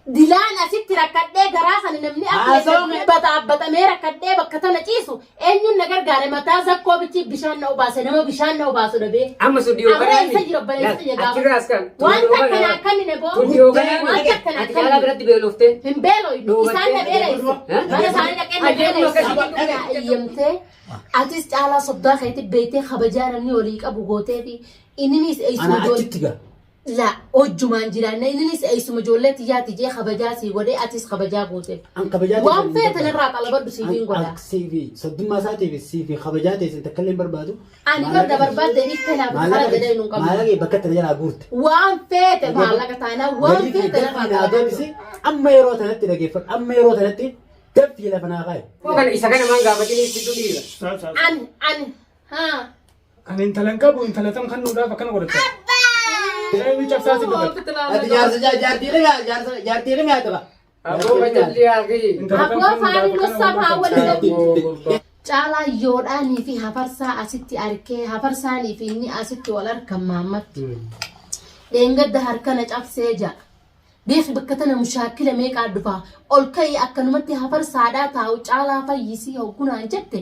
Dilaan asitti rakkadhee garaa kana namni akka Haasawaa kee- baxaabbaxamee rakkadhee bakka tana ciisu eenyuun na gargaare mataa zakkoo bichi bishaan na obaase nama bishaan na obaasu dhabee. Amma sun dhiyoo Amma kanaa eessa jira obboleessa kiyya gaafa? Achirraa as kan. Waan takka naa kannine boo. Tun dhiyoo kanaa Waan takka naa ati caalaa kannine. biratti beeloftee. Hin beeloydu. Dhoobattee. Isaan na beeleysu. Eh? Mana isaanii dhaqee na Ajeebuma beeleysu. akkasii. Na iyyamtee atis caalaa soddaa keetti beektee kabajaa namni walii qabu gootee fi inninis eessuma Ana ijoollee. achitti gaa. La hojjumaan jiraanna inninis eessuma ijoollee tiyyaati jee kabajaa sii godhee atis kabajaa gooteef. An kabajaa Waan feete narraa xalabadhu siif hin godha. Siifi soddummaa isaatiif siifi kabajaa teessan takka illee hin barbaadu. Ani barda barbaadde dhiiftee naaf kara jedhee nu qabdu. Maallaqa bakka itti jalaa guurte. Waan feete maallaqa taanaa waan Galii feete kee narraa dafii naa xalabadhu. deebisi amma yeroo tanatti dhageeffadhu amma yeroo tanatti dafii lafa naa kaa'i. Kana isa kana maan gaafatanii situ dhiira. An an haa. Ani intala hin qabu intala tam kan nuudhaaf akkana godhatta. Inni cabsaa si dubbata. Ati jaarsa jaartii kee jaarsa jaartii kee mi'aata ba. Aboo bacalli haaqii. Intala tam Aboo kan faani nuudhaaf akkana nussam haa godhatta. waliin Caalaa yoodhaanii fi hafarsaa asitti arkee hafarsaanii fi inni asitti wal arkan maammatti. Dheengadda harkana cabsee ja'a. Beeki bakka tana mushaakila meeqaa dhufaa ol ka'ii akkanumatti hafarsaadhaa taa'u caalaa fayyisii hoggunaan jette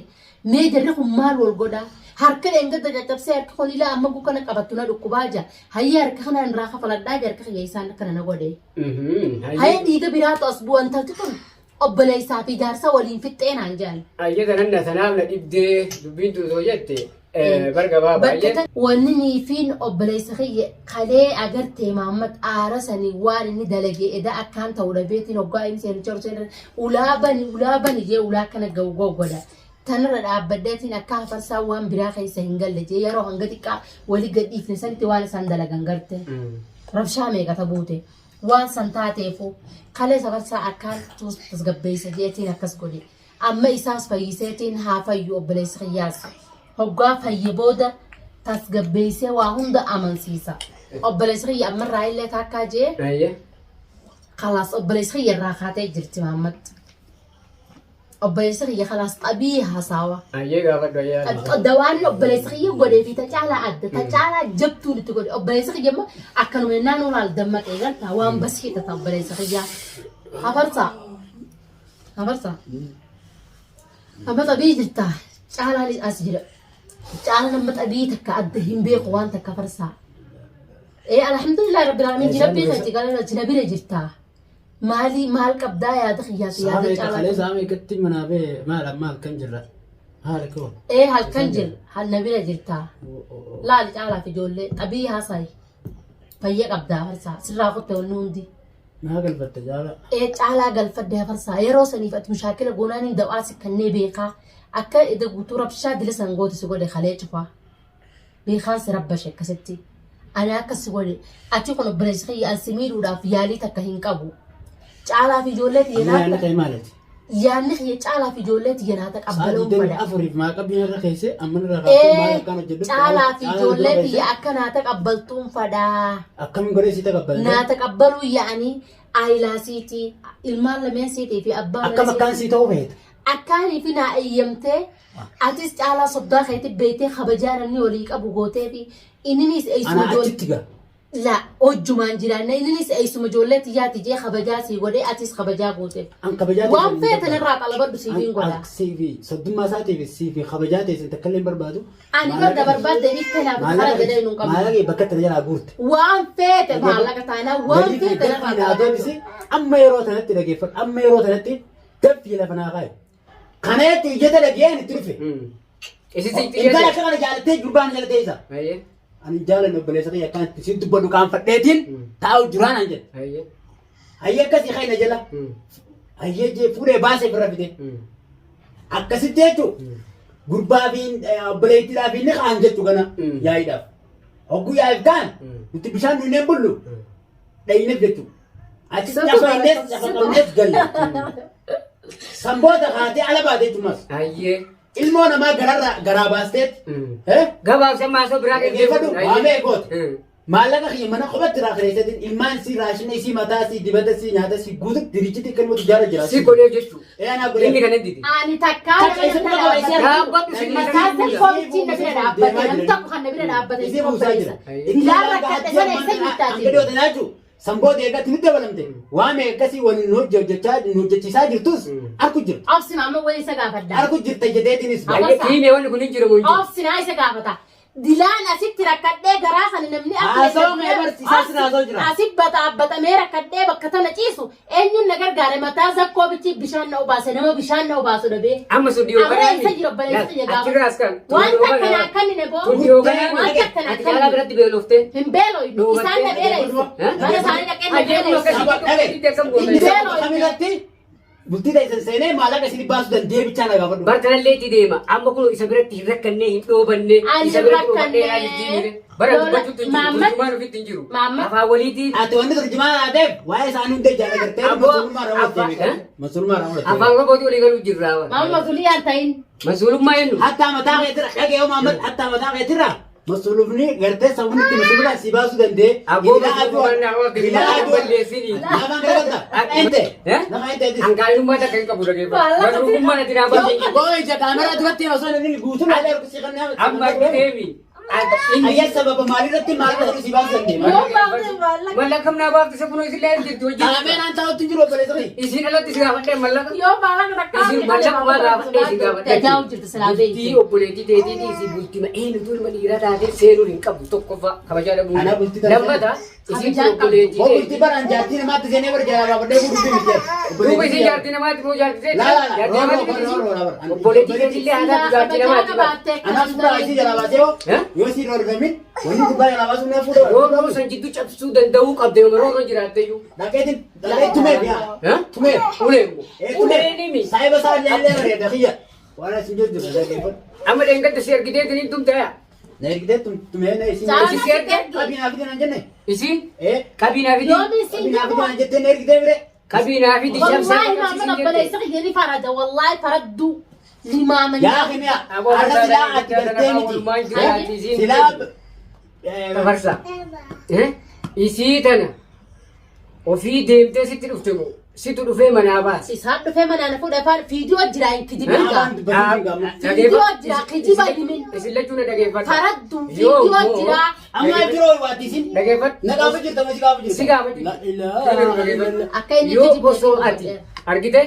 mee jarri kun maal wal godhaa harka dheengadda caccabsee harka kun ilaa amma gukana qabattu na dhukkubaa jaa hayyee harka kanaan irraa kafaladhaa jaa harka kiyya isaan akkana na godhe. Hayyee dhiiga biraatu as bu'an talti tun obboleessaa fi jaarsa waliin fixxee naan jedhan. Ayyee tanan tanaaf na dhibdee dubbiin tun osoo jette bar gabaa Bakka baay'ee. wanni niifiin obboleessa kiyya kalee agartee Mahammad aara sanii waan inni dalage eda akkaan ta'u dhabeetiin hoggaa inni seenicha ol seenan ulaa bani ulaa bani jee ulaa akkana ga'u goggoda. Tanarra dhaabbadheetiin akka hafarsaa waan biraa keessa hin galle jee yeroo hanga xiqqaa wali gadhiifne sanitti waan isaan dalagan garte. Rabshaa meeqa ta buute. Waan san taateefu kalee safarsaa akkaan tasgabbeessa jeetiin akkas godhe. Amma isaas fayyiseetiin haa fayyu obboleessi kiyyaas. Hoggaa fayye booda tasgabbeessee waa hunda amansiisa. Obboleessi kiyya ammarraa illee taakkaa jee Ayyee. kalaas obboleessi kiyya irraa kaatee jirti Mahammad. Obboleessi kiyya kalaas xabii hasaawa. Ayyee gaafadhu ayyee. Dawaan obboleessi kiyya godhee fi ta caalaa adda ta caalaa jabtuun itti godhe obboleessi kiyya immoo akkanuma innaan olaal dammaqee galta waan basiidha ta obboleessi kiyya. Hafarsaa. Hafarsaa. Amma xabii jirta caalaan as jira. Caalaan amma xabii takka adda hin beeku waan takka farsaa. Ee alhamdulillah rabbil alamin jira beekan jira jira bira jirta. Maalii maal qabdaa yaada kiyyaa fi yaada Saamee caalaa. kalee saamee gatti manaa bee maal amma halkan jirra. Haala koo. Ee halkan jira halna bira jirta. Laali caalaa fi ijoollee xabii haasayi. Fayya qabdaa farsaa sirraa kutte wanni hundi. Naa galfatte jaala. Ee caalaa galfadde hafarsaa yeroo saniif ati mushaakila goonaan hin dawaa si kannee beekaa akka ida guutuu rabshaa dila san goote si godhe kalee cufaa. Beekaan si rabbashe akkasitti. Ani akka si godhe ati kun obboleessi kiyya an si miidhuudhaaf yaalii takka hin qabu. Caalaa fi ijoollee tiyya Amma yaadni naata kee maaliti? yaadni kiyya caalaa fi ijoollee tiyya naata Sa'a qabbaloon digdamii fedha. afuriif maa qabbiin irra keessee amma irra kaatee maal Ee akkaan hojjedhu caalaa fi ijoollee dura tiyya keessee akka naata qabbaltuun fadhaa. akkamiin godhee si taqabbalte? Naata qabbaluu yaa'anii aayilaasiitii ilmaan lameen siitii fi abbaa Akkam mana akkaan siitii. sii ta'uu feeta? Akkaanii fi naa eeyyamtee atis caalaa soddaa keetti beektee kabajaa namni walii qabu gootee fi inninis eessuma Ana ijoollee achitti gaa. la hojjumaan jiraanna inninis eessuma ijoollee tiyyaati jee kabajaa sii godhee atis kabajaa gooteef. An kabajaa Waan feete narraa xalabadhu siif hin godha. Siifi soddummaa isaatiif siifi kabajaa teessan takka illee hin barbaadu. Ani barda barbaadde dhiiftee naaf kara jedhee nu hin qabnu. Maallaqa bakka itti jalaa guurte. Waan feete maallaqa taanaa waan Galii kee feete dafii narraa naa xalabadhu. deebisi amma yeroo tanatti dhageeffadhu amma yeroo tanatti dafii lafa naa kaa'i. Kana jechuun iyyata dhageen itti dhufe. Isi si Intala akka kana jaalattee gurbaan jaalattee isa. Ayyee. Ani jaalanne obboleessa kiyya akkanatti si dubbadhu qaanfadheetiin taa'u jiraan an jedhe. Ayyee. Hayyee akkasii kayna jala. Hayyee jee fuudhee baasee firra fide. Akkasitti jechuun gurbaa fi obboleettiidhaa fi inni kaan jechuu kana yaa'iidhaaf. Hogguu yaa'iif kaan nuti bishaan duyneen bullu dhayineef jechuudha. Achi cafaynees cafaqamneef galle. Sanboota kaatee ala baatee jechuumas. Ayyee. Ilmoo namaa gararraa garaa baasteet. Gabaabsa maasoo biraa Dhaggeeffadhu waamee goote. Maallaqa kiyya mana qofatti irraa kireessatiin ilmaan sii raashina isii mataa sii dibata sii nyaata sii guututti dirichiti akka ilmootu jaara jira. Si godhee jechuudha. Ee anaa godhee. Inni kan hin dide. Ani takkaa Takka isa bira dhaabbate. Dhaabbadhu si Mataa komichi na bira dhaabbate namni tokko kan na bira dhaabbate Isii buusaa jira. Dilaan rakkate sana isa jirtaati. Hanga dhiyootan jechuun San booda eegatti ni dabalamte. Waa meeqa akkasii waliin nu hojjechaa nu hojjechiisaa jirtus arku jirta. Obsi maama wayii isa gaafadha. Arku jirta jedheetiinis Awwa. Ayyee tiimee wanni kun hin jiru moo hin jiru? Obsi naa isa gaafata. Dilaan asitti rakkadhee garaa sana namni akka Haasawaa mee barsiisaa sirraa haasawaa jira. Asi bataabbatamee rakkadhee bakka tana ciisu eenyuun na gargaare mataa zakkoo bichi bishaan na obaase nama bishaan na obaasu dhabee. Amma sun dhiyoo Abra isa jira obboleessa kiyya gaafa. Achirraa as kan. Waan takka naa kannine boo. Tun dhiyoo kanaa Waan takka naa ati caalaa kannine. biratti beeloftee. Hin beeloyne. Isaan na beeleyse. Mana isaanii dhaqee na Ajjeequma beeleyse. akkasii akkam goota. Inni sababa kamirratti bultii ta'e seenee maallaqa isin baasuu danda'ee bichaa na gaafadhu. Bar kanallee itti deema. Amma kun isa biratti hin rakkannee hin dhoobanne. Ani Isa biratti rakkannee. dhoobadhee jijjiirre. Bara Lola- dubbachuutti hin jiru. Maammat- Turjumaan ofitti hin jiru. Maammat- Afaan waliitiin Ati wanni turjumaa taateef waa'ee isaanii hunda ijaan agartee Abboo- masuulummaa raawwattee abbaa- beekama. Masuulummaa raawwattee. afaan Oromootiin walii galuu jirra. Maama Zulii haa ta'in. Masuulummaa eenyu? Hattaa mataa keetirra dhagee Muhammad hattaa mataa keetirra masuulumni gartee sabni itti masuulummaa si baasuu danda'e. Abboo masuulummaa nama balleessini. Lafaan garagalta. Ente. Eh? Lafa ente. Hanqaanummaa takka hin qabu dhageeffadhu. Masuulummaa natti naa baasee. Boo ija kaameraa duratti osoo inni guutuun haala ergu kan nama. Amma deemi. Ayyaa sababa maalirratti maallaqa si baasuu danda'e. Yoo baafte maallaqa. Mallaqa kam naa baafte isa kunoo isin illee jirti hojii. Kaameraan taa'utti jiru obboleessa kiyya. Isin alatti si gaafadhee mallaqa. Yoo maallaqa takka Isin mallaqa waa gaafadhee si gaafadhee. Tajaajila jirti silaa Bultii beekte. obboleettii teetiitii si bultii eenyutu ilma dhiiraa taatee seenuun hin qabdu tokkoffaa kabajaa dhabuu. Ana bultii taatee- Lammata isin Kabajaa qabdu. obboleettii Boo bultii teetii. baraan jaartii namaatti seenee bara jalaa baafadhee guutuu miti. Duuba isin jaartii namaatti moo jaartii teetii? Laa, laa, laa. Jaartii Rooroo, namaatti miti rooroo, isin? rooroo, rooroo. Obboleettii teetillee haa taatu jaartii namaatti bara. Anaaf suuraa isii jalaa baasee hoo Eh? yoo isii roorfamin wanni gubbaa jalaa baasuu na fuudha. Rooroo san jidduu cabsuu danda'uu qabde yoo rooroo jiraatte iyyuu. Dhaqeetiin dhaqee tumeef yaa. Eh? Tumeef. Ulee immoo. Eh, Ulee tumeef. ni mi. Saayiba isaa illee illee bareeda kiyya. Waan asin jiru jiru dhaggeeffadhu. Amma dheengadda si argiteetiin hin tumte yaa. Na ergitee tumee na isin. Caalaa Isin si erge? Qabii naa fidee naan jenne. Isin Eh? qabii naa fidi. Yoomi isin Qabii naa fidee jiru. naan jettee na ergitee bire. Qabii naa fidi cabsaa Wallahi maama obboleessa kiyya ni farada wallahi faraddu limaama Yaa kimiya. Har'a silaa ati gartee miti. Silaa. Tafarsa. Isii tana ofii deemtee sitti dhufte moo situ dhufee manaa baase. Isaan dhufee manaan fuudhe afaan fiidiyoo jira hin kijibin gaa. Afaan dubbatiin gaamma. Fiidiyoo jira kijiba himin. Isin lachuu na dhageeffadha. Faraddu Yoo fiidiyoo immoo- jira. Amma jiroo waati isin. Dhageeffadhu. Na gaafa jirta ma si gaafa jirta? Si gaafa jirta. La ilaaha. Akka inni Yoo kijibne osoo ati argite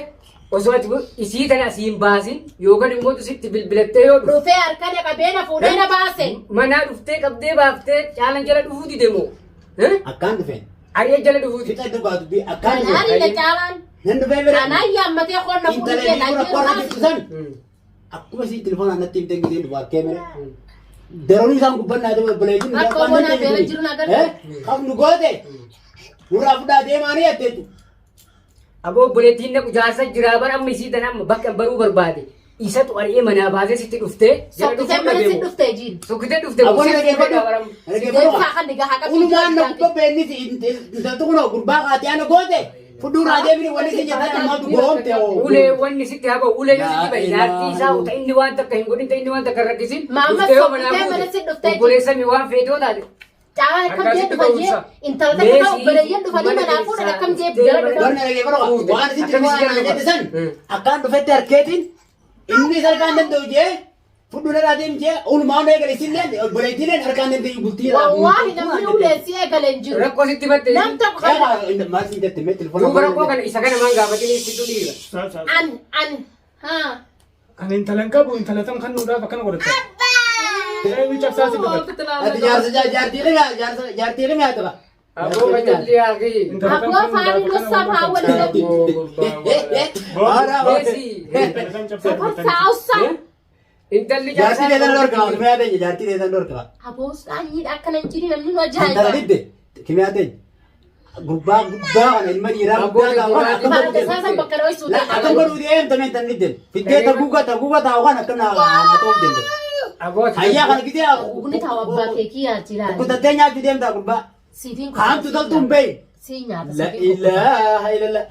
osoo ati isii tana asiin baasin yookaan immoo sitti bilbilattee yoo dhufte Dhufee harka na qabee na fuudhee na baase. manaa dhuftee qabdee baaftee caalan jala dhufuu dide moo? Akkaan dhufeen. Ari'a jala dhufuu dide. Fixa dhugaa dubbii akkaan dhufeen. Kanaan na caalaan. Nan dhufee bira. Kanaan yaammatee qonna Intala fuudhee inni rakkoo irra jirtu san akkuma isii telefoonaan natti himtee giseen dhufu harkee mire. Daroon isaan gubbannaa ta'e obboleettiin Rakkoo bonaa beela jiru na agartee. Kan nu goote nurraa fudhaa deemaanii jette jechuudha. Aboo obboleettiin naqu jaarsa jiraa bara amma isii tana amma bakka baruu barbaade. Isatu ari'ee manaa baasee sitti dhuftee jala Sokkitee dhufuu mana si dhabe moo? dhuftee jiin. Sokkitee dhufte moo? Abboon Sitti dhufee dhaggeeffadhu. dhaabaram. Deemsaa kan dhigaa haqa Ulumaan na gubbaa beelli intalti kun gurbaa qaatee ana goote fudhuuraa deemni wanni si jettan ammaatu goomte hoo. Ulee wanni sitti haa ba'u ulee yoo sitti Laa bahe jaartii isaa ilaaha. ta inni waan takka hin godhin ta inni waan takka hin rakkisin Maama dhuftee yoo manaa sokkitee mana buute si dhuftee jiin. obboleessa mi waan feetoo taate Caalaan akkam Harkaa jee sitti dhufa jee ba'umsa. intala takka ta'u Meesii obboleeyyan dhufanii mana manaa fuudhan keessaa akkam jee dhuftee jala mana- dhufan. Warri dhaggeeffadhu waan sitti Akkamitti waan jala ana jette san dhufa? akkaan dhufetti harkeetiin inni harkaan danda'u jee fudhu narraa deem jee ulumaan eegale isilleen obboleettiileen harkaan danda'u bultii Wallaahi namni ulee si eegale hin jiru. Rakkoo sitti batte Nam tokko kan Maal siin jette mee telefoona. duuba rakkoo kana isa kana maan gaafatanii situ dhiira. an an haa. Ani intala hin qabu intala tam kan nuudhaaf akkana godhatta. Inni cabsaa si dubbata. Ati jaarsa jaartii rimaa jaarsa jaartii rimaa ta'a. Aboo bacalli haaqii. Intala tam Aboo kan faani nuudhaaf nussa akkana haa godhatta. waliin. Meesii. Intala tam cabsaa dubbata. Safarsaa ussa. Intalli Jaartii deetan dhorkaa kimiyaa teenya jaartii deetan dhorkaa. Aboo saanyiidha akkana hin jiru namni nu Intala ajaa'iba. didde kimiyaa teenya. Gubbaa guddaa kana ilma dhiiraa guddaa ta'u kan akkam Farda godhu isaa san bakka dho'isuu La akkam godhuu deemta mee intala didde. Fiddee taguuga taguuga taa'u kan akkam naa ta'uuf deemte. Aboo Hayyaa kana gidee Ugni taa'u abbaa keekii yaachilaa. kutattee nyaachuu deemtaa gurbaa. Siitiin Haamtu toltuun beeyi. Sii nyaata. La siitiin ilaaha illallah.